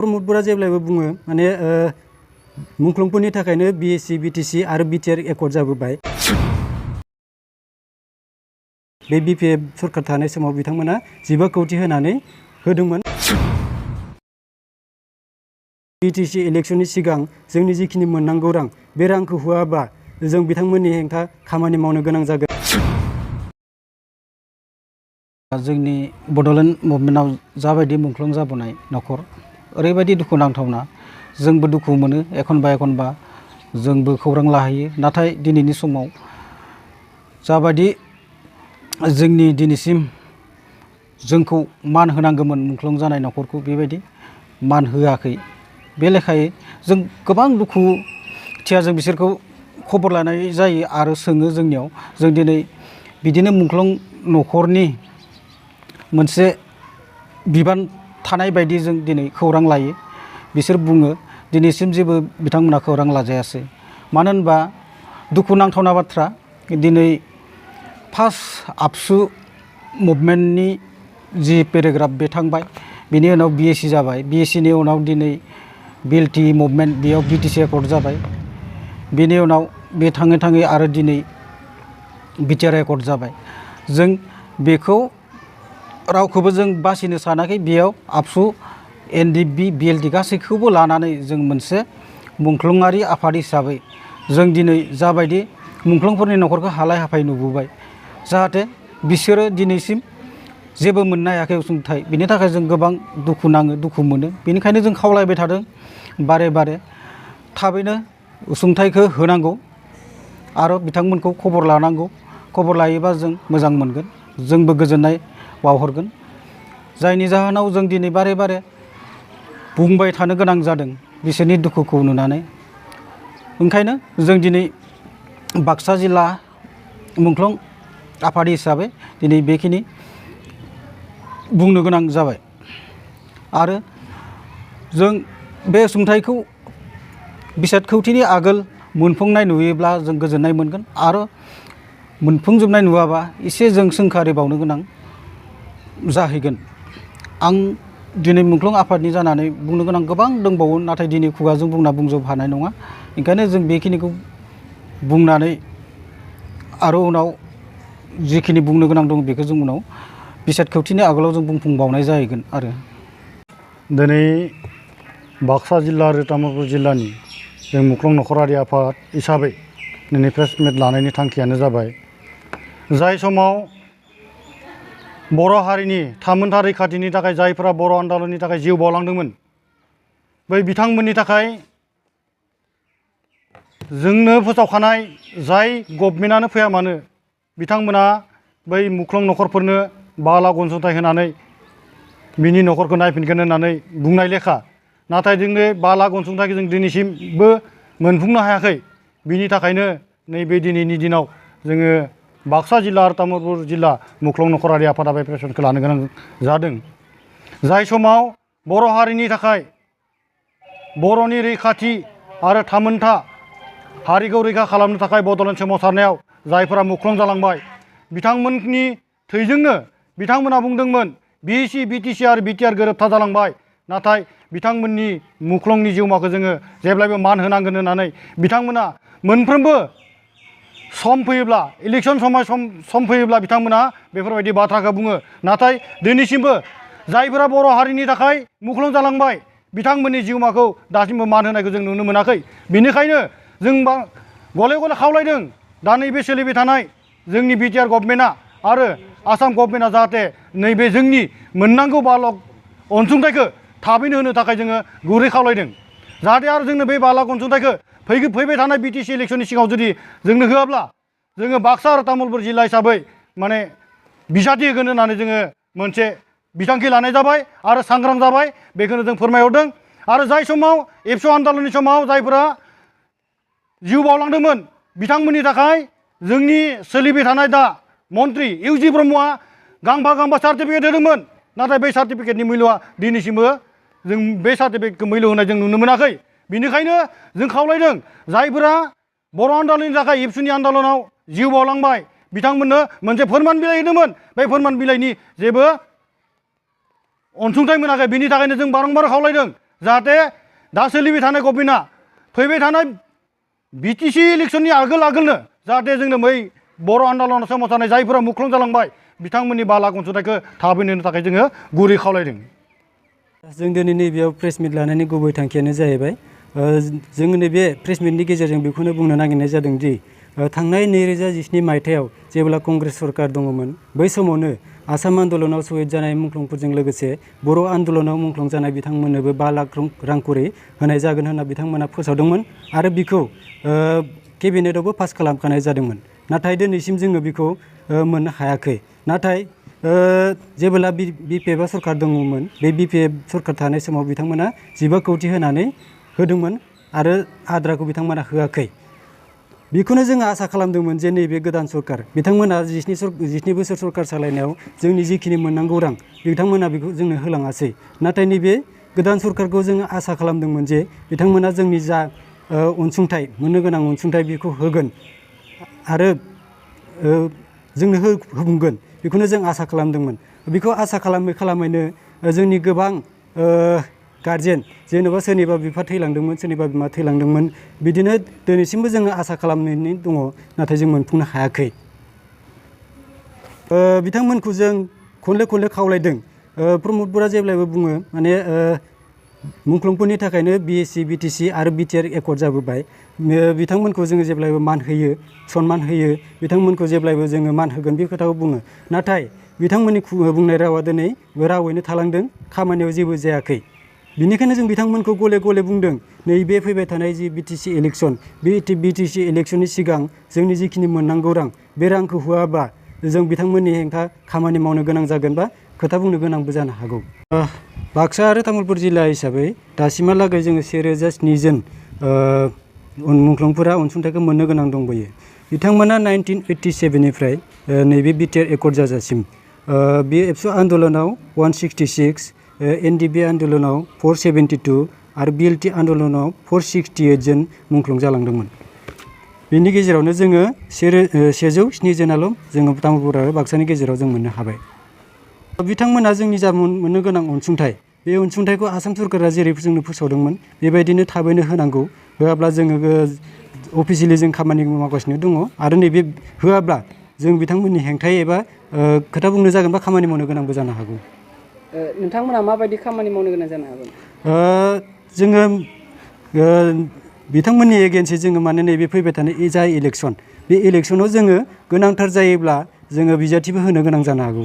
प्रमदफोरा जेब्लायबो बुङो माने मुंख्लंफोरनि थाखायनो बिएसि बिटिसि आरो बिटिआर एकर्ड जाबोबाय। बे बिपिएफ सरकार थानाय समाव बिथांमोना 15 कौटि होनानै होदोंमोन। बिटिसि इलेक्शननि सिगां जोंनि जिखिनि मोननांगौ रां बे रांखौ होआबा जों बिथांमोननि हेंथा खामानि मावनो गोनां जागोन। जोंनि बड'लेण्ड मुभमेन्टआव जाबायदि मुंख्लं जाबोनाय न'खर ओरैबायदि दुखु नांथावना जोंबो दुखु मोनो एखनबा जोंबो खौरां लाहैयो। नाथाय दिनैनि समाव जाबायदि जोंनि दिनैसिम जोंखौ मान होनांगौमोन मुंख्लं जानाय न'खरखौ बेबायदि मान होआखै। बे लेखायै जों गोबां दुखुथिया जों बिसोरखौ खबर लानाय जायो आरो सोङो जोंनियाव। जों दिनै बिदिनो मुंख्लं न'खरनि मोनसे बिबान थानाय बायदि जों दिनै खौरां लायो। बिसोर बुङो दिनैसिम जेबो बिथांमोना खौरां लाजायासै। मानो होनबा दुखु नांथावना बाथ्रा दिनै फार्स्ट आबसु मुभमेन्टनि जि पेराग्राफ बे थांबाय, बेनि उनाव बिएसि जाबाय, बिएसिनि उनाव दिनै बिएलटि मुभमेन्ट बेयाव बिटिसि एकर्ड जाबाय, बेनि उनाव बे थाङै थाङै आरो दिनै बिटिआर एकर्ड जाबाय। जों बेखौ रावखौबो जों बासिनो सानाखै। बेयाव आबसु एनडिएफबि बिएलटि गासैखौबो लानानै जों मोनसे मुंख्लंआरि आफाद हिसाबै जों दिनै जाबायदि मुंख्लंफोरनि न'खरखौ हालाय हाफाय नुबोबाय, जाहाथे बिसोरो दिनैसिम जेबो मोननो हायाखै अनसुंथाइ। बिनि थाखाय जों गोबां दुखु नाङो, दुखु मोनो। बेनिखायनो जों खावलायबाय थादों बारे बारे थाबैनो अनसुंथाइखौ होनांगौ आरो बिथांमोनखौ खबर लानांगौ। खबर लायोबा जों मोजां मोनगोन, जोंबो गोजोननाय बावहरगोन। जायनि जाहोनाव जों दिनै बारे बारे बुंबाय थानो गोनां जादों बिसोरनि दुखुखौ नुनानै। ओंखायनो जों दिनै बाक्सा जिल्ला मुंख्लं आफाद हिसाबै दिनै बेखिनि बुंनो गोनां जाबाय। आरो जों बे अनसुंथाइखौ 20 कौटिनि आगोल मोनफुंनाय नुयोब्ला जों गोजोननाय मोनगोन आरो मोनफुंजोबनाय नुवाबा एसे जों सोंखारिबावनो गोनां जाहैगोन। आं दिनै मुंख्लं आफादनि जानानै बुंनो गोनां गोबां दंबावो, नाथाय दिनै खुगाजों बुंना बुंजोब हानाय नङा। ओंखायनो जों बेखिनिखौ बुंनानै आरो उनाव जिखिनि बुंनो गोनां दं बेखौ जों उनाव 20 कौटिनि आगोलाव जों बुंफुंबावनाय जाहैगोन। आरो दिनै बाक्सा जिल्ला आरो तामुलपुर जिल्लानि जों मुंख्लं नखरारि आफाद हिसाबै दिनै प्रेस मिट लानायनि थांखियानो जाबाय, जाय समाव बर' हारिनि थामोनथा रैखाथिनि थाखाय जायफोरा बर' आन्दलननि थाखाय जिउ बावलांदोंमोन, बै बिथांमोननि थाखाय जोंनो फोसावखानाय जाय गभर्नमेन्टआनो फैया मानो बिथांमोना बै मुंख्लं नखरफोरनो 5 लाख अनसुंथाइ होनानै बिनि नखरखौ नायफिनगोन होननानै बुंनाय लेखा, नाथाय जोंनो 5 लाख अनसुंथाइखौ जों दिनैसिमबो मोनफुंनो हायाखै। बिनि थाखायनो नैबे दिनैनि दिनाव जोङो बाक्सा जिल्ला आरो तामुलपुर जिल्ला मुंख्लं नखरारि आफादा बे प्रेसखौ लानो गोनां जादों। जाय समाव बर' हारिनि थाखाय बर'नि रैखाथि आरो थामोनथा हारिखौ रैखा खालामनो थाखाय बड'लेण्ड सोमावसारनायाव जायफोरा मुंख्लं जालांबाय, बिथांमोननि थैजोंनो बिथांमोना बुंदोंमोन बिएसि बिटिसि आरो बिटिआर गोरोबथा जालांबाय। नाथाय बिथांमोननि मुंख्लंनि जिउमाखौ जोङो जेब्लायबो मान होनांगोन होननानै बिथांमोना मोनफ्रोमबो सम फैयोब्ला इलेक्शन सम फैयोब्ला बिथांमोना बेफोरबायदि बाथ्राखौ बुङो। नाथाय दिनैसिमबो जायफोरा बर' हारिनि थाखाय मुंख्लं जालांबाय बिथांमोननि जिउमाखौ दासिमबो मान होनायखौ जों नुनो मोनाखै। बेनिखायनो जों गले गले खावलायदों दा नैबे सोलिबाय थानाय जोंनि बिटिआर गभर्नमेन्टआ आरो आसाम गभर्नमेन्टआ जाहाथे नैबे जोंनि मोननांगौ 5 लाख अनसुंथाइखौ थाबैनो होनो थाखाय जोङो गुरै खावलायदों। जाहाथे आरो जोंनो बे 5 लाख अनसुंथाइखौ फैबाय थानाय बिटिसि इलेक्शननि सिगाङाव जुदि जोंनो होआब्ला जोङो बाक्सा आरो तामुलपुर जिल्ला हिसाबै माने बिसाथि होगोन होननानै जोङो मोनसे बिथांखि लानाय जाबाय आरो सांग्रां जाबाय। बेखौनो जों फोरमायहरदों। आरो जाय समाव एबसु आन्दलननि समाव जायफोरा जिउ बावलांदोंमोन बिथांमोननि थाखाय जोंनि सोलिबाय थानाय दा मन्त्रि इउजि ब्रह्मआ गांफा सार्टिफिकेट होदोंमोन, नाथाय बे सार्टिफिकेटनि मुल्यआ दिनैसिमबो जों बे सार्टिफिकेटखौ मुल्य होनाय जों नुनो मोनाखै। बेनिखायनो जों खावलायदों जायफोरा बर' आन्दलननि थाखाय एबसुनि आन्दलनाव जिउ बावलांबाय बिथांमोननो मोनसे फोरमान बिलाइ होदोंमोन, बे फोरमान बिलाइनि जेबो अनसुंथाइ मोनाखै। बिनि थाखायनो जों बारंबार खावलायदों जाहाथे दा सोलिबाय थानाय गभर्नमेन्टआ फैबाय थानाय बिटिसि इलेक्सननि आगोलनो जाहाथे जोंनो बै बर' आन्दलन सोमावसारनाय जायफोरा मुख्लं जालांबाय बिथांमोननि बाला अनसुंथाइखौ थाबैनो होनो थाखाय जोङो गुरै खावलायदों। जों दिनै नैबेयाव प्रेस मिट लानायनि गुबै थांखियानो जाहैबाय जों नैबे प्रेस मिटनि गेजेरजों बेखौनो बुंनो नागिरनाय जादों दि थांनाय 2017 मायथाइयाव जेब्ला कंग्रेस सरकार दङमोन बै समावनो आसाम आन्दलनाव शहीद जानाय मुंख्लंफोरजों लोगोसे बर' आन्दलनाव मुंख्लं जानाय बिथांमोननोबो 5 लाख रां खरि होनाय जागोन होनना बिथांमोना फोसावदोंमोन आरो बिखौ केबिनेटआवबो पास खालामखानाय जादोंमोन। नाथाय दिनैसिम जोङो बिखौ मोननो हायाखै। नाथाय जेब्ला बिपिएफ सरकार दङमोन बे बिपिएफ सरकार थानाय समाव बिथांमोना 15 कौटि होनानै होदोंमोन आरो आद्राखौ बिथांमोना होआखै। बेखौनो जोङो आसा खालामदोंमोन जे नैबे गोदान सरकार बिथांमोना 17 बोसोर सरकार सालायनायाव जोंनि जिखिनि मोननांगौ रां बिथांमोना बेखौ जोंनो होलाङासै। नाथाय नैबे गोदान सरकारखौ जोङो आसा खालामदोंमोन जे बिथांमोना जोंनि जा अनसुंथाइ मोननो गोनां अनसुंथाइ बेखौ होगोन आरो जोंनो होफुंगोन बेखौनो जों आसा खालामदोंमोन। बेखौ आसा खालामैनो जोंनि गोबां गारजेन जेनेबा सोरनिबा बिफा थैलांदोंमोन सोरनिबा बिमा थैलांदोंमोन बिदिनो दिनैसिमबो जोङो आसा खालामनानै दङ नाथाय जों मोनफुंनो हायाखै। बिथांमोनखौ जों खनले खावलायदों। प्रमद बर'आ जेब्लायबो बुङो माने मुंख्लंफोरनि थाखायनो बिएससि बिटिसि आरो बिटिआर एकर्ड जाबोबाय। बिथांमोनखौ जोङो जेब्लायबो मान होयो सनमान होयो बिथांमोनखौ जेब्लायबो जोङो मान होगोन बे खोथाखौ बुङो। नाथाय बिथांमोननि बुंनाय रावा दिनै रावैनो थालांदों खामानियाव जेबो जायाखै। बिनिखायनो जों बिथांमोनखौ गले बुंदों नैबे फैबाय थानाय जि बिटिसि इलेक्सन बे बिटिसि इलेक्सननि सिगां जोंनि जिखिनि मोननांगौ रां बे रांखौ होआबा जों बिथांमोननि हेंथा खामानि मावनो गोनां जागोन बा खोथा बुंनो गोनांबो जानो हागौ। बाक्सा आरो तामुलपुर जिल्ला हिसाबै दासिमहालागै जोङो 1007 जन मुंख्लंफोरा अनसुंथाइखौ मोननो गोनां दंबोयो। बिथांमोना 1987निफ्राय नैबे बिटिआर एकर्ड जाजासिम बे एबसु आन्दलनाव 166 एनडिबि आन्दलनाव 472 आरो बिएलटि आन्दलनाव 468 जन मुंख्लं जालांदोंमोन। बेनि गेजेरावनो जोङो 107 जनाल' जोङो तामुलपुर आरो बाक्सानि गेजेराव जों मोननो हाबाय। बिथांमोना जोंनि जा मोननो गोनां अनसुंथाइ बे अनसुंथाइखौ आसाम सरकारा जेरै जोंनो फोसावदोंमोन बेबायदिनो थाबैनो होनांगौ। होआब्ला जोङो अफिसियेलि जों खामानि मावगासिनो दङ आरो नैबे होआब्ला जों बिथांमोननि हेंथायै एबा खोथा बुंनो जागोन बा खामानि मावनो गोनांबो जानो हागौ। नोंथांमोना माबायदि खामानि मावनो गोनां जानो हागौ? जोङो बिथांमोननि एगेन्सै जोङो माने नैबे फैबाय थानाय जाय इलेक्सन बे इलेक्सनाव जोङो गोनांथार जायोब्ला जोङो बिजाथिबो होनो गोनां जानो हागौ।